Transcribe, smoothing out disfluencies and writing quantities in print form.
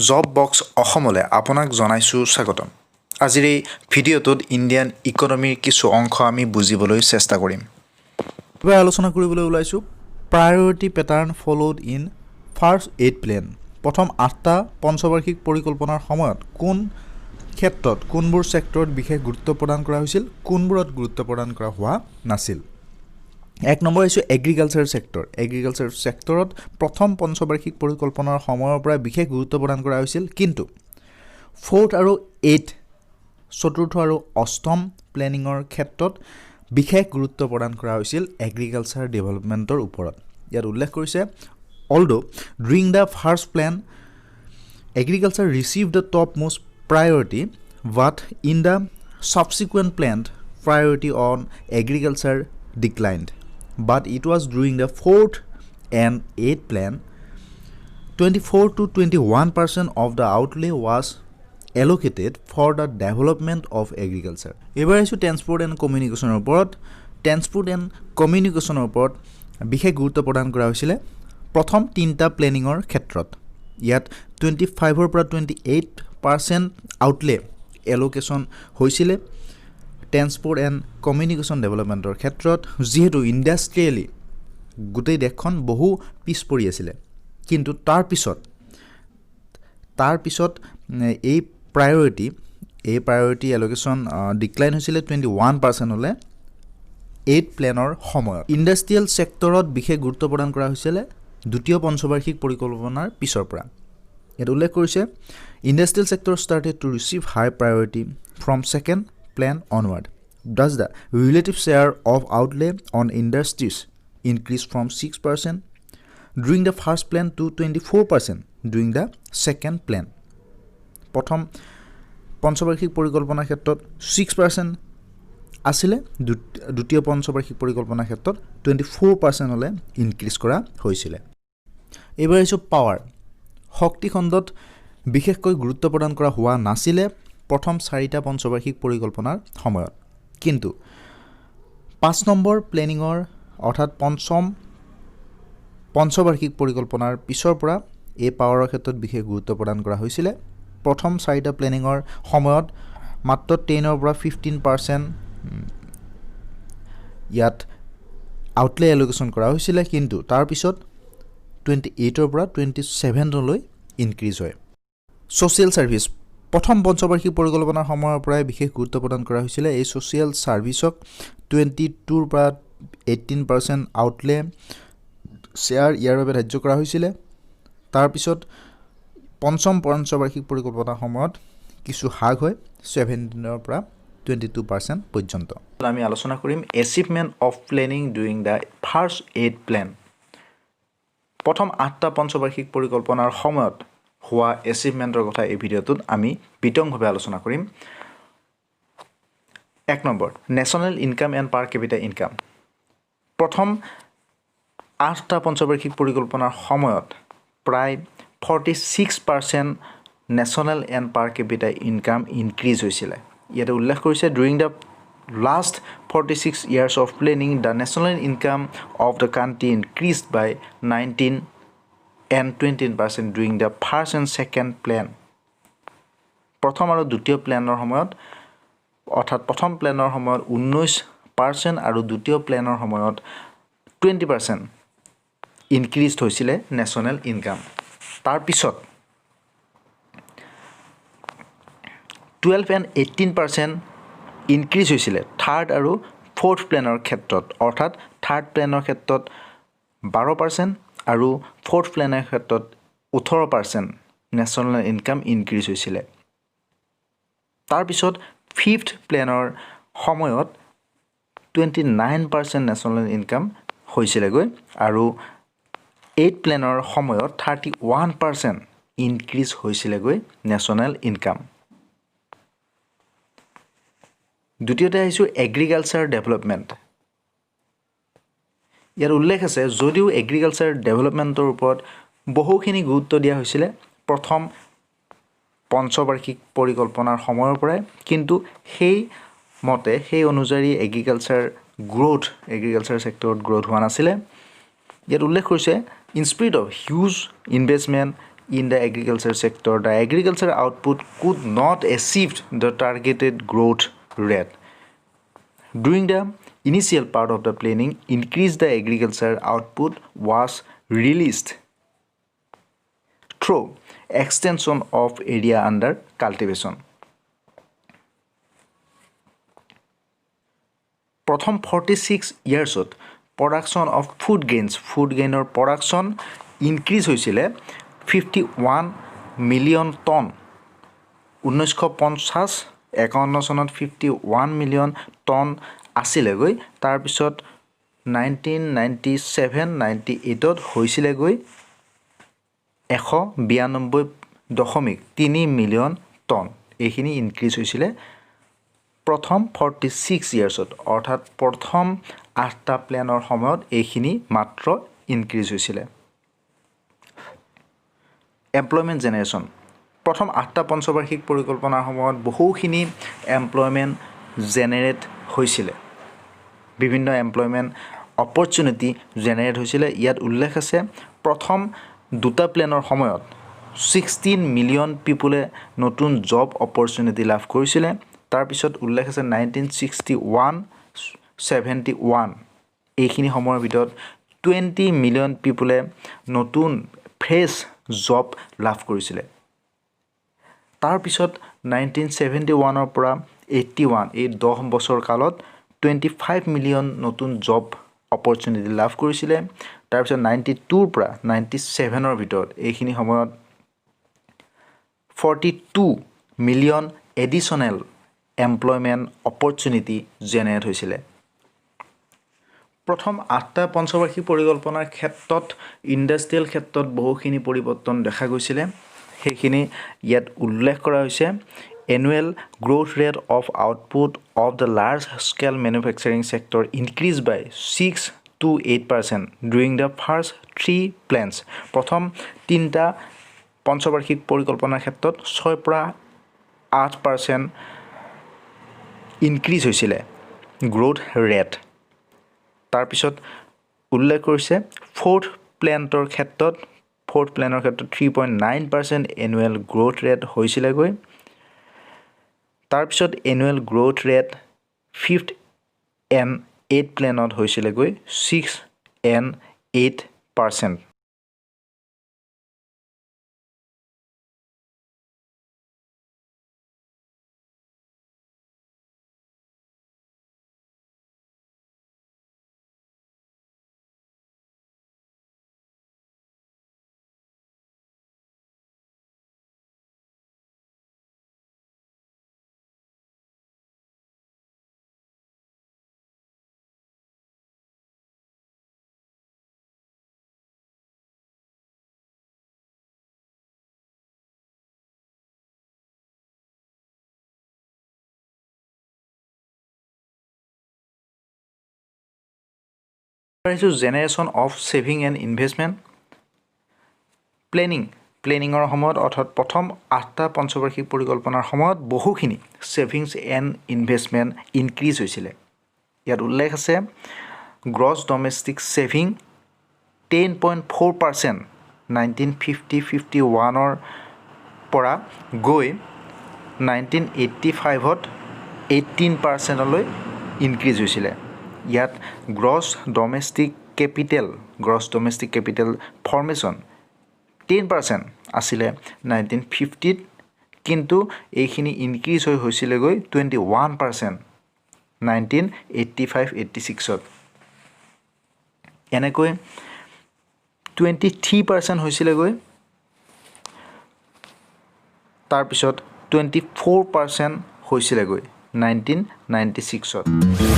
Job box অসমলৈ আপোনাক জনাইছোঁ স্বাগতম। আজিৰ এই ভিডিঅ'টোত ইণ্ডিয়ান ইকনমিৰ কিছু অংশ আমি বুজিবলৈ চেষ্টা কৰিম। এইবাৰ আলোচনা কৰিবলৈ ওলাইছোঁ priority pattern followed in first eight plan। প্ৰথম আঠটা পঞ্চবাৰ্ষিক পৰিকল্পনাৰ সময়ত কোন ক্ষেত্ৰত, কোনবোৰ ছেক্টৰত বিশেষ গুৰুত্ব প্ৰদান কৰা হৈছিল, কোনবোৰত গুৰুত্ব প্ৰদান কৰা হোৱা নাছিল। এক নম্বৰ হৈছে এগ্ৰিকালচাৰ ছেক্টৰ। এগ্ৰিকালচাৰ ছেক্টৰত প্ৰথম পঞ্চবাৰ্ষিক পৰিকল্পনাৰ সময়ৰ পৰা বিশেষ গুৰুত্ব প্ৰদান কৰা হৈছিল, কিন্তু ফ'ৰ্থ আৰু এইট, চতুৰ্থ আৰু অষ্টম প্লেনিঙৰ ক্ষেত্ৰত বিশেষ গুৰুত্ব প্ৰদান কৰা হৈছিল এগ্ৰিকালচাৰ ডেভেলপমেণ্টৰ ওপৰত। ইয়াত উল্লেখ কৰিছে, although during the first plan agriculture received the topmost priority, but in the subsequent plan priority on agriculture declined. But it was during the fourth and eighth plan 24 to 21% of the outlay was allocated for the development of agriculture. এইবাৰ আহিছোঁ transport and কমিউনিকেশ্যনৰ ওপৰত। Transport and কমিউনিকেশ্যনৰ ওপৰত বিশেষ গুৰুত্ব প্ৰদান কৰা হৈছিলে প্ৰথম তিনিটা প্লেনিঙৰ ক্ষেত্ৰত। ইয়াত 25ৰ পৰা 28% আউটলে এলোকেশ্যন হৈছিলে ট্ৰেন্সপৰ্ট এণ্ড কমিউনিকেশ্যন ডেভেলপমেণ্টৰ ক্ষেত্ৰত, যিহেতু ইণ্ডাষ্ট্ৰিয়েলি গোটেই দেশখন বহু পিছ পৰি আছিলে। কিন্তু তাৰপিছত এই প্ৰায়ৰিটি এলোকেশ্যন ডিক্লাইন হৈছিলে 21%লৈ এইট প্লেনৰ সময়ত। ইণ্ডাষ্ট্ৰিয়েল ছেক্টৰত বিশেষ গুৰুত্ব প্ৰদান কৰা হৈছিলে দ্বিতীয় পঞ্চবাৰ্ষিক পৰিকল্পনাৰ পিছৰ পৰা। ইয়াত উল্লেখ কৰিছে, industrial sector started to receive high priority from second plan onward. Thus the relative share of outlay on industries increase from 6% during the first plan to 24% during the second plan. প্ৰথম পঞ্চবাৰ্ষিক পৰিকল্পনাৰ ক্ষেত্ৰত 6% আছিলে, দ্বিতীয় পঞ্চবাৰ্ষিক পৰিকল্পনাৰ ক্ষেত্ৰত 24%লৈ ইনক্ৰিজ কৰা হৈছিলে। এইবাৰ আহিছোঁ পাৱাৰ। শক্তি খণ্ডত বিশেষকৈ গুৰুত্ব প্ৰদান কৰা হোৱা নাছিলে প্ৰথম চাৰিটা পঞ্চবাৰ্ষিক পৰিকল্পনাৰ সময়ত, কিন্তু 5 নম্বৰ প্লেনিঙৰ, অৰ্থাৎ পঞ্চম পঞ্চবাৰ্ষিক পৰিকল্পনাৰ পিছৰ পৰা এই পাৱাৰৰ ক্ষেত্ৰত বিশেষ গুৰুত্ব প্ৰদান কৰা হৈছিলে। প্ৰথম চাৰিটা প্লেনিঙৰ সময়ত মাত্ৰ 10ৰ পৰা 15% ইয়াত আউটলে এলোকেশ্যন কৰা হৈছিলে, কিন্তু তাৰপিছত 28ৰ পৰা 27লৈ ইনক্ৰিজ হয়। ছ'চিয়েল ছাৰ্ভিচ প্ৰথম পঞ্চবাৰ্ষিক পৰিকল্পনাৰ সময়ৰ পৰাই বিশেষ গুৰুত্ব প্ৰদান কৰা হৈছিলে। এই ছ'চিয়েল ছাৰ্ভিচক 22ৰ পৰা 18% আউটলে শ্বেয়াৰ ইয়াৰ বাবে ধাৰ্য কৰা হৈছিলে। তাৰপিছত পঞ্চম পঞ্চবাৰ্ষিক পৰিকল্পনাৰ সময়ত কিছু হ্ৰাস হয় 17ৰ পৰা 22% পৰ্যন্ত। আমি আলোচনা কৰিম achievement of planning during the first eight plan। প্ৰথম আঠটা পঞ্চবাৰ্ষিক পৰিকল্পনাৰ সময়ত হোৱা এচিভমেণ্টৰ কথা এই ভিডিঅ'টোত আমি বিতংভাৱে আলোচনা কৰিম। এক number, national income and per capita income। প্ৰথম আঠটা পঞ্চবাৰ্ষিক পৰিকল্পনাৰ সময়ত প্ৰায় 46% national and per capita income increase হৈছিলে। ইয়াতে উল্লেখ কৰিছে, during the last 46 years of planning, the national income of the country increase by 19 and 20% during the first and second plan। প্ৰথম আৰু দ্বিতীয় প্লেনৰ সময়ত, অৰ্থাৎ প্ৰথম প্লেনৰ সময়ত 19% আৰু দ্বিতীয় প্লেনৰ সময়ত 20% ইনক্ৰিজ হৈছিলে নেশ্যনেল ইনকাম। তাৰপিছত 12 এণ্ড 18% ইনক্ৰিজ হৈছিলে থাৰ্ড আৰু ফ'ৰ্থ প্লেনৰ ক্ষেত্ৰত, অৰ্থাৎ থাৰ্ড প্লেনৰ ক্ষেত্ৰত 12% আৰু ফ'ৰ্থ প্লেনৰ ক্ষেত্ৰত 18% নেশ্যনেল ইনকাম ইনক্ৰিজ হৈছিলে। তাৰপিছত ফিফ্থ প্লেনৰ সময়ত 29% নেশ্যনেল ইনকাম হৈছিলেগৈ আৰু এইট প্লেনৰ সময়ত 31% ইনক্ৰিজ হৈছিলেগৈ নেশ্যনেল ইনকাম। দ্বিতীয়তে আহিছোঁ এগ্ৰিকালচাৰ ডেভেলপমেণ্ট। ইয়াত উল্লেখ আছে, যদিও এগ্ৰিকালচাৰ ডেভেলপমেণ্টৰ ওপৰত বহুখিনি গুৰুত্ব দিয়া হৈছিলে প্ৰথম পঞ্চবাৰ্ষিক পৰিকল্পনাৰ সময়ৰ পৰাই, কিন্তু সেই মতে, সেই অনুযায়ী এগ্ৰিকালচাৰ ছেক্টৰত গ্ৰ'থ হোৱা নাছিলে। ইয়াত উল্লেখ কৰিছে, in spite of huge investment in the agriculture sector. The agriculture output could not achieve the targeted growth rate. During the initial part of the planning, increase the agriculture output was released through extension of area under cultivation. প্ৰথম 46 ইয়াৰ্ছত production of food grains, food গ্ৰেইনৰ production increase হৈছিলে 51 million ton. 1950-51 চনত 51 million ton আছিলেগৈ। তাৰপিছত 1997-98ত হৈছিলেগৈ 192.3 million ton. এইখিনি ইনক্ৰিজ হৈছিলে প্ৰথম 46 ইয়াৰ্ছত, অৰ্থাৎ প্ৰথম আঠটা প্লেনৰ সময়ত এইখিনি মাত্ৰ ইনক্ৰিজ হৈছিলে। এমপ্লয়মেণ্ট জেনেৰেশ্যন, প্ৰথম আঠটা পঞ্চবাৰ্ষিক পৰিকল্পনাৰ সময়ত বহুখিনি এমপ্লয়মেণ্ট জেনেৰেট হৈছিলে, বিভিন্ন এমপ্লয়মেণ্ট অপৰচুনিটি জেনেৰেট হৈছিলে। ইয়াত উল্লেখ আছে, প্ৰথম দুটা প্লেনৰ সময়ত 16 মিলিয়ন পিপুলে নতুন জব অপৰচুনিটি লাভ কৰিছিলে। তাৰপিছত উল্লেখ আছে, 1961-71 এইখিনি সময়ৰ ভিতৰত 20 মিলিয়ন পিপুলে নতুন ফ্ৰেছ জব লাভ কৰিছিলে। তাৰপিছত 1971ৰ পৰা 81, এই 10 বছৰ কালত 25 মিলিয়ন নতুন জব অপৰচুনিটি লাভ কৰিছিলে। তাৰপিছত 92ৰ পৰা 97ৰ ভিতৰত এইখিনি সময়ত 42 million additional employment opportunity generate হৈছিলে। প্ৰথম আঠটা পঞ্চবাৰ্ষিক পৰিকল্পনাৰ ক্ষেত্ৰত ইণ্ডাষ্ট্ৰিয়েল ক্ষেত্ৰত বহুখিনি পৰিৱৰ্তন দেখা গৈছিলে। সেইখিনি ইয়াত উল্লেখ কৰা হৈছে। Annual growth rate of output of the large scale manufacturing sector increase by 6 to 8% during the first three plans. প্ৰথম তিনিটা পঞ্চবাৰ্ষিক পৰিকল্পনাৰ ক্ষেত্ৰত 6ৰ পৰা 8% ইনক্ৰিজ হৈছিলে গ্ৰ'থ ৰেট। তাৰপিছত উল্লেখ কৰিছে, ফ'ৰ্থ প্লেনৰ ক্ষেত্ৰত 3.9% annual growth rate হৈছিলেগৈ। তাৰপিছত annual growth rate fifth and eight প্লেনত হৈছিলেগৈ 6 and 8%। আহিছোঁ generation of saving and investment planning. প্লেনিঙৰ সময়ত, অৰ্থাৎ প্ৰথম আঠটা পঞ্চবাৰ্ষিক পৰিকল্পনাৰ সময়ত বহুখিনি ছেভিংছ এণ্ড ইনভেষ্টমেণ্ট ইনক্ৰিজ হৈছিলে। ইয়াত উল্লেখ আছে, gross domestic saving 10.4% 1950-51ৰ পৰা গৈ 1985ত 18%লৈ ইনক্ৰিজ হৈছিলে। ইয়াত gross domestic capital formation 10% আছিলে 1950ত, কিন্তু এইখিনি ইনক্ৰিজ হৈ হৈছিলেগৈ 21% 1985-86ত। এনেকৈ 23% হৈছিলেগৈ, তাৰপিছত 24% হৈছিলেগৈ 1996ত।